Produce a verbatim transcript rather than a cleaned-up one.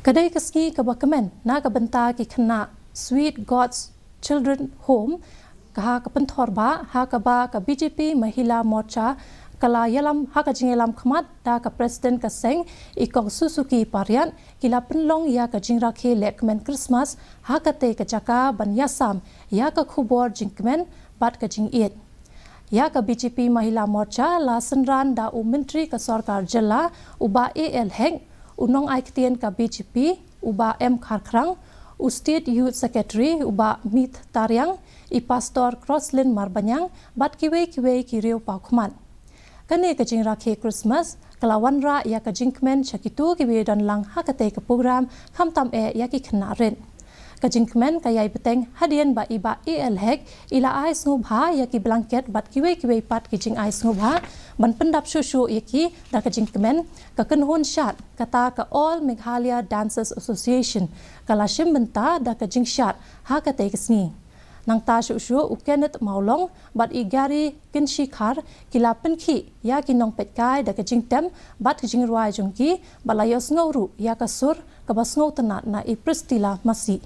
Ka dei ka sngi kaba kmen na ka bynta ki khynnah Sweet God's Children Home, ka ha ka pynthor ba ha kaba ka B J P Mahila Morcha ka la ïalam ha ka jingïalam khmat da ka President ka seng, i Kong Suzuki Pariat, ki la pynlong ïa ka jingrakhe leh kmen Christmas ha katei ka jaka ban ïasam ïa ka khubor jingkmen bad ka jingïeit. Ïa ka B J P Mahila Morcha la synran da u Myntri ka Sorkar Jylla, u Bah A L Hek, u nongai ktien ka B J P, u Bah M Kharkhrang, u State Youth Secretary, u Bah Mith Tariang, i Pastor Crosslyn Marbaniang, bad kiwei kiwei ki riew paw khmat. Kane ka jingrakhe Christmas ka la wanrah ïa ka jingkmen sha kito kiba ïadon lang ha katei ka program, khamtam eh ïa ki khynnah rit. Ka jingkmen ka ïai bteng hadien ba i Bah A L Hek i la ai sngewbha ïa ki blanket bad kiwei kiwei pat ki jingai sngewbha ban pyndap shuh shuh ïa ki da ka jingkmen, ka kynhun shad kata ka All Meghalaya Dancers Association ka la shim bynta da ka jingshad ha katei ka sngi. Nangta shuh shuh u Kenneth Mawlong bad i Gary Kynshi Khar ki la pynkhih ïa ki nongpeitkai da ka jingtem bad ka jingrwai jong ki, bad la ïohsngew ruh ïa ka sur kaba sngewtynnat na i Priscilla Masi.